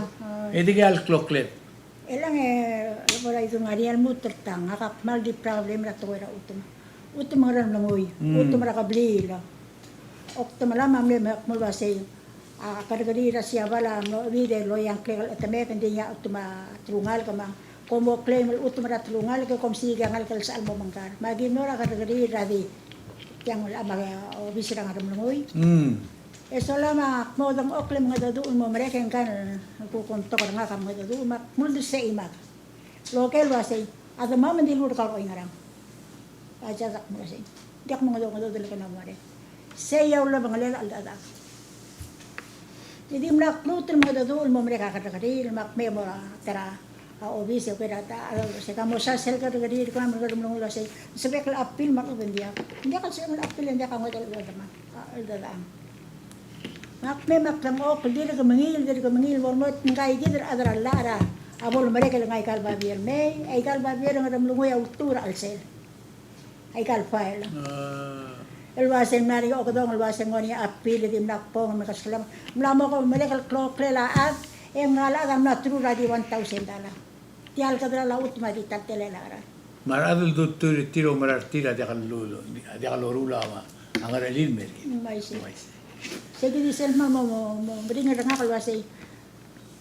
E dikea el kloklem. Chelechang e, bo er a idung a ngar er ngii a lmuut el tang, ngak a kmal di problem er a tekoi er a chutem. Chutem er a mlengui, mm, chutem er a kebliil. Oktemelam a mle mekmo el uasei a kerrekeriil er a Siabal a mlo chebid e loia a ngklek el chetemek, ng di ngii a chutem a telungalek me a Kom mo claim el chutem er a telungalek e kom siik a ngalek el sechal el mo mengkar. Me aki mlo er a kerrekeriil er a di tiang el chama obis er a Ngeremlengui. Mm. E sola me ak mo dengchokl e mengedecheduch el mo merek e ngka el kuk omtok er ngak a mengedecheduch me ak mle di sei me ak loker el uasei, a demam ng dilu er kau er oingerang. A judge a kmo sei, diak mengedecheduch, mengedecheduch el kena mo merek. Sei a ulebengelel a cheldechedechak. Di dimlak lmuut el mengedecheduch el mo merek a kerrekeriil me ak mei mo er a ta er a obis e uker a ta, se ka mo sal sel kerrekeriil er kemam el Ngeremlengui el uasei, ng sebechek el appeal me a lechub e ng diak. Ng diak el sebechek el appeal e ng diak a ngodech el cheldechedechang. Me ak mei me ak dengchokl, dirk mengiil, dirk mengiil, bo lmuut ngka ikid el chad er a llach er a bo lemerek el ngar er aika el babier el mei, aika el babier er a Ngeremlengui a ultuil er a chelsel. Aika el file. A. El uasei ng mla er ngii a okedong el uasei ng ngar er ngii a appeal e dimlak bong, me keskelem. Ng mla mo ko merek el kloklel a chad, e ngka el chad a mla teru er a di one thousand dollar. Tia el kedera el chutem a di ta el telel a cheral. Me a rechad el dutur er tir el oumera er tir a diak el lu-, a diak loruul a ngerchelir el mer kid. Mm, I see. I see. Sei kid di sel mo, mo, mo, mo meringel er ngak el uasei,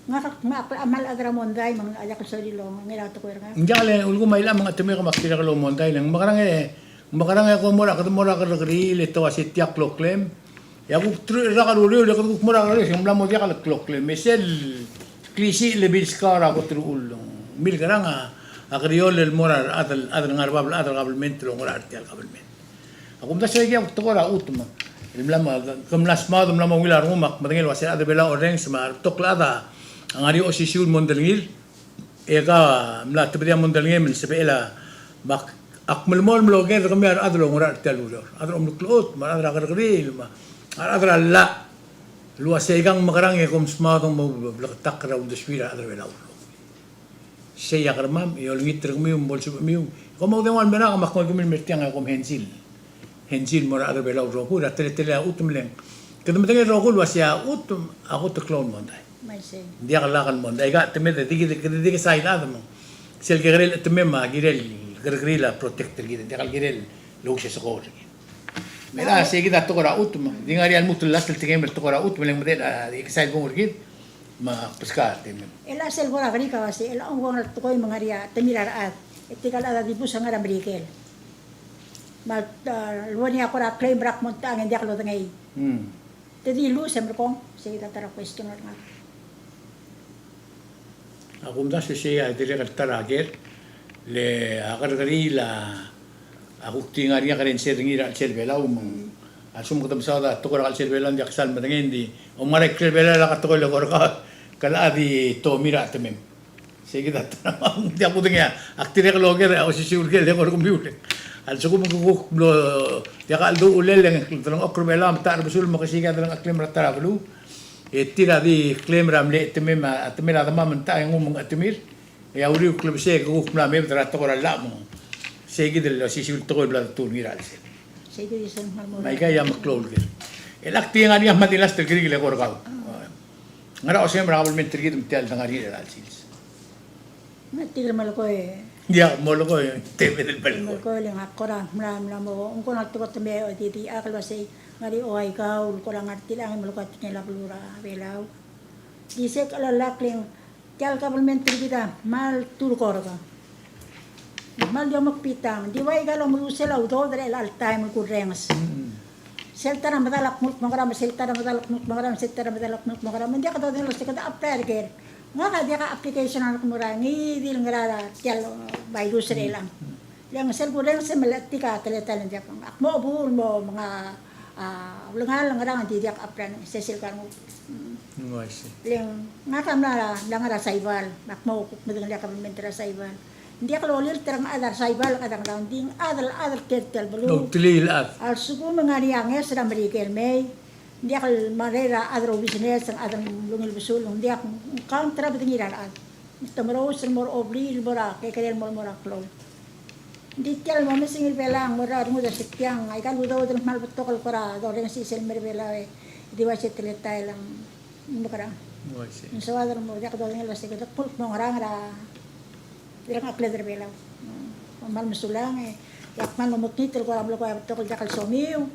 ngak a kmal, kmal chad er a mondai me ng diak el sorir el ongera a tekoi er ngak. Ng diak le ulekum a ilechang me ng chetemir e kom ak dirrek el omondai, le ng mekerang e, ng mekerang e kom mo er a, kede mo er a kerrekeriil e te uasei tia kloklem. E a kuk teruich el rak er a uriul e kede kuk mo er a kerrekeriil, e ng mla mo diak el kloklem. Me sel klisiich el bilskau er a kot el uchul, milkerang a, a keriol el mo er a rechad el, chad el ngar er a bab el chad er a kabelment el oungerachel er tia el kabelment. A kumdasu e kid a kuk tekoi er a chutem el mla mo, ke mla smaod, mla mo ungil a rengum, ak medengei el uasei a rechad er a Belau a orrenges me a rebetok el chad a ngar er ngii a osisiu el mondai er ngii. E ka mla tebedii a mondai er ngii me ng sebechel a, me ak, ak melemolem el oker er kemiu a rechad el oungerachel er tia el ureor, a rechad er a omeruul a klechot, me a rechad er a kerrekeriil, me a rechad er a llach, el uasei kang mekerang e kom smaod e mo bleketakl er a uldesuir a rechad er a Belau. Sei a kermam, e olengit er kemiu me bo lsebechemiu. Kom oudengua el mera, me ak ngoi kemiu el mer tiang e kom hensil. Hensil el mo er a rechad er a Belau el rokui er a teletelel a chutem, le ng kede medengei el rokui el uasei a chutem a kot el klou el mondai. Me sei. Ng diak lak el mondai. Aika chetemed e di kid, kede di kesai el chad me ng sel kekerei el chetemem a kirel kerrekeriil a protect er kid, ng diak el kirel el ouseskool er kid. Me a sei kid a tekoi er a chutem, di ngar er ngii a lmuut el last el tekem el tekoi er a chutem, le ng medechel a di kesai el bong er kid. Me a beskau a temem. E a sel kora kerik a uasei, e a ongkong el tekoi me ng ngar er ngii a temir a rechad. E tirka el chad a dibus a ngar er a Merikel. Me a, a, lua ngii a kora claim er a kmo ng techa e ng diak lodengei. Hmm. Te di lose e merekong, sei kid a ta er a question er ngak. A kumdasu e sei a dirrek el ta er a ker, le a kerrekeriil a, a kuk di ngar er ngii a kerrensier er ngii er a chelsel Belau me ng, a lsekum kede mesaod a tekoi er a chelsel Belau, ng diak ksal medengei, ng di, om ngar er a ikrel Belau el lak a tekoi el eko er kau, ke locha di tomir a chetemem. Sei kid a ta er a, ng diak kudengei a, ak dirrek el oker a osisiu er ker el eko er kemiu le. A lsekum ke kuk mlo diak a chelduchulel e ng delengchokl er Belau a metacherbesul me ke sei kid a delengcheklem er a ta er a beluu. E tir a di claim er a mle chetemem, a chetemel a demam, ng techa e nguu me ng chetemir. E a uriul el klebesei e ke kuk mla mebed er a tekoi er a llach me ng sei kid el osisiu el tekoi el bla detuu er ngii er a chelsel. Sei kid a sel kmal mo. Me aika a meklou el ker. E ak di ngar er ngii a kmal di last el kerik el eko er kau. Ngera osengem er a kabelment er kid me tia el dengar er ngii er a chelecha el sils? Me tirke el melekoi. Diak, melekoi, te mle melekoi. Melekoi, le ngak kora mla, mla mo, ng kora tekoi te mle di, di ak el uasei, ngar er ngii a ikau el kora ngar er tiang el melekoi a tekingel a beluu er a Belau. Di se ke lolak le ng tia el kabelment er kid a kmal turk er kau. Kmal di omekbitang, di ua ikal omeluusel a udoud er chelecha el taem el kurrenges. Mm. Sel ta er a medal a kmo kmo ngera, me sel ta er a medal a kmo kmo ngera, me sel ta er a medal a kmo kmo ngera, me ng diak dodengei el uasei kede apply er ker. Ngak a diak a application a kmo er a ngii di el ngera er tia el bairus er chelechang. Le ng sel kurrenges e melechetik a teletael e ng diak, ak mo chebuul el mo menga, a, ulengar el ngerang, di diak apply, se sel kar nguu. Mm. Oh, I see. Le ng ngak a mla, mla ngar er a Saipan, me ak mo kuk medengelii a kabelment er a Saipan. Ng diak lolilt er a rechad er a Saipan el chad er a ngerang, ng di chad el, chad el ker tia el beluu. Outelii el chad. A lsekum e ng ngar er ngii a ngeso er a Merikel el mei, ng diak el merei er a chad er a business, ng chad el ungil besul, ng diak, ng count er a bedengir a rechad. Te merous el mo er a obliil, el mo er a kekerei el mo, mo er a klou. Ng di tia el mo mesingir Belau, mo er a rengud er sel tiang, aika el udoud el kmal betok el kora dorrenges er sel mei er Belau e di uaisei teletael a mekerang. Oh, I see. Ng soad el mo diak dodengei el uasei kede kuk mo ngerang er a delengchekled er Belau. Mm, kmal mesulang e, e ak kmal omekngit el kora mle ko a betok el diak el somiu.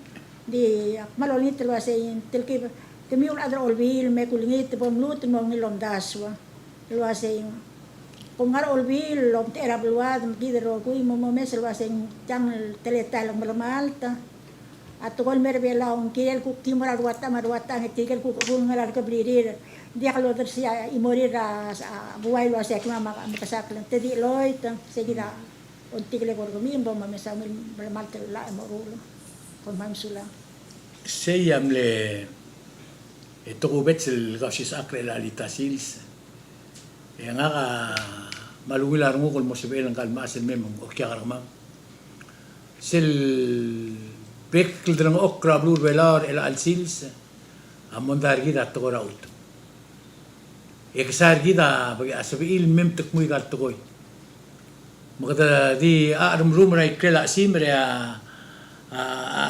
Di ak kmal olengit el uasei ng telkib kemiu el chad er a Olbiil me kulengit bo mluut el mo ungil el omdasu el uasei Kom ngar er a Olbiil el omtechei er a beluad me kid el rokui, me momes el uasei ng tiang el teletael el melemalt a tekoi el mer a Belau, ng kirel kuk di mo er a rua techang me a rua techang e tirke el kuk bung el ngar er a rekeblirir, diak lodersii a chimorir er a, a buai el uasei a kemam a mekesakl, te di cheloit, se kid a ongtikelek er kemiu, me bo momes a ungil melemalt el llach e moruul. Kom kmal mesulang. Sei a mle, e, tokubets el kausisechakl er chelecha el sils. E ngak a kmal ungil a renguk el mo sebechel ngka el mechas el mei me ng okiu er kemam. Sel bek el delengchokl er a beluu er a Belau er chelecha el sils a mondai er kid a tekoi er a chutem. E kesai er kid a, a sebechir el mei me te kmu aika el tekoi. Me kede di, a, remerumel er a ikrel a chesimer e a, a,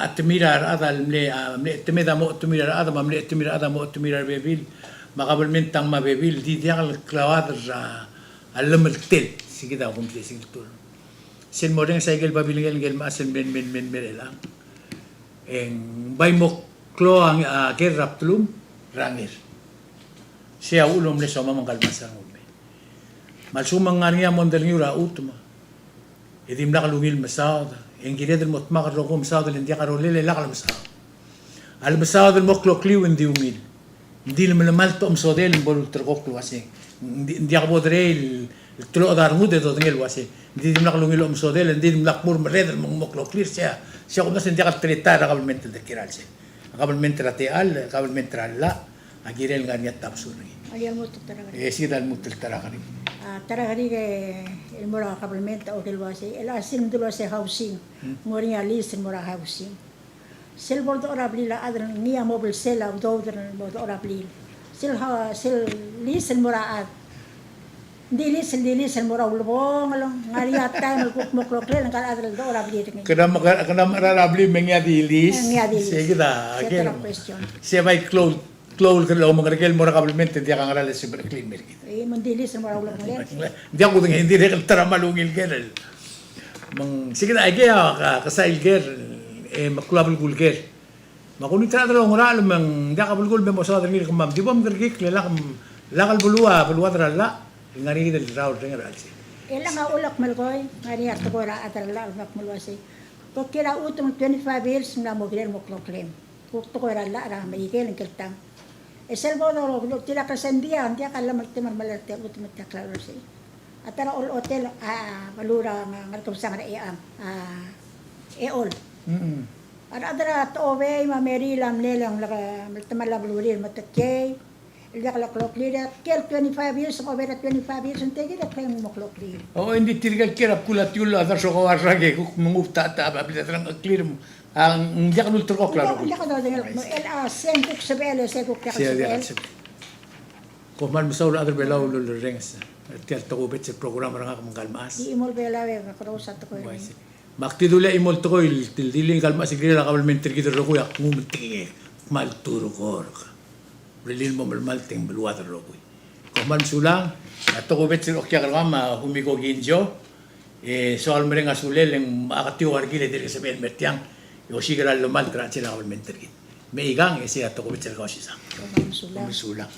a chetemir a rechad a mle, a mle chetemed a mo chetemir a rechad, me a mle chetemir a rechad a mo chetemir a rebebil, me a kabelment a ngmai a bebil, di diak el klauad er a, a llemeltel, se kid a kumsel sel tur. Sel morrenges a ikel babilngel ngike el mechas el mei, mei, mei, mei er chelechang. E ng bai mo klou a, a ker er a bdelum er a nger. Sei a uchul me ng mle somam ngka el mechas a rengum. Me a lsekum ng ngar er ngii a mondai er ngii er a chutem e dimlak lungil mesaod, e ng kired el mo dmak el rokui el mesaod, le ng diak a rolel e lak lemesaod. A lemesaod el mo klokliu e ng di ungil. Ng di le melemalt a omesodel me bo lulterekokl el uasei ng di, ng diak bo derei el teloched a rengud e dodengei el uasei ng di dimlak lungil a omesodel, ng di dimlak mo merreder me ng mo kloklir, sei a, sei a kumdasu e ng diak el teletael er a kabelment el dekiei er a chelsel. A kabelment er a techall, a kabelment er a llach, a kirel ngar er ngii a tabsur er ngii. E sei kid a lmuut el ta er a kerik. A ta er a kerik, e, el mo er a kabelment a oker el uasei, el a sel mdu el uasei housing, ng mo er ngii a lease el mo er a housing. Sel bo ledechor a blil a chad el ngii a mo belsel a udoud el mo dechor a blil. Sel ha, sel lease el mo er a chad. Ng di lease, ng di lease el mo er a ulebongel, ng ngar er ngii a taem el kuk mo kloklel ngka el chad el dechor a blil er ngii. Kede me, kede mecherar a blil me ngii a di lease. Ngii a di lease. Sei kid a, sei kid a question. Sei bai klou, klou el omengereker el mo er a kabelment e diak a ngera el sebechir el clean el mer kid. E, me ng di lease el mo er a ulebongel. Ng diak kudengei, ng dirrek el ta er a kmal ungil ker el Me ng, sei kid a, aike a, a, kesai el ker, e, me klou a belkul ker. Me a kuk ngii a rechad el oungerachel me ng diak a belkul me mo saod er ngii el kemam. Di bo mkerekikl e lak, lak el beluu a beluad er a llach, e ng ngar er ngii kid el rrau el reng er a chelsel. E lak a ulak melekoi, ng ngar er ngii a tekoi er a chad er a llach el kmal uasei. Bo kiei er a chutem el twenty-five years ng mla mo kirel mo kloklem. Kuk tekoi er a llach er a Merikel ngike el tang. E sel bo do, tirka el sel ng diak, ng diak a llemeltem el melai er tia el chutem me tia el klalo er sei. A ta er a Ol Hotel, a, beluu er a Ngerkebesang er a Eang, a, Eol. Mm-mm. A rechad er a Techobei me a Meriil a mle, mle, mle temall a belurir me te kiei el diak le kloklir, e kiei el twenty-five years, ng over a twenty-five years, ng tia kid a kmo ng mo kloklir. O, ng di tirke el kiei er a bkul a tiul a dars a kau a rak e kuk mengu ta, ta, a blil a derang a clear. A, ng diak lulterekokl a rokui. Ng diak, ng diak dodengei el kmo, el a, se ng kuk sebechel e se kuk diak sebechel. Kom kmal mesaul a rechad er a Belau el ulerrenges er tia el tokubets el program er ngak me ngka el mechas. Di chimo el Belau e kakerous a tekoi er ngii. Me ak di dulii a chimo el tekoi el, el di ngka el mechas el kirel a kabelment er kid el rokui, ak nguu me ng tekingek, kmal turkork. Rirellii el mo melemalt e ng beluad el rokui. Kom kmal mesulang, a tokubets el okiu er kemam a Fumiko Ginjo, e soak el mereng a sulel e ng, a ketiu a rekil e dirk sebechel el mer tiang, e osiik er a llemalt er a chelsel a kabelment er kid. Me aikang, e sei a tokubets el kausisechakl. Kom kmal mesulang. Kom kmal mesulang.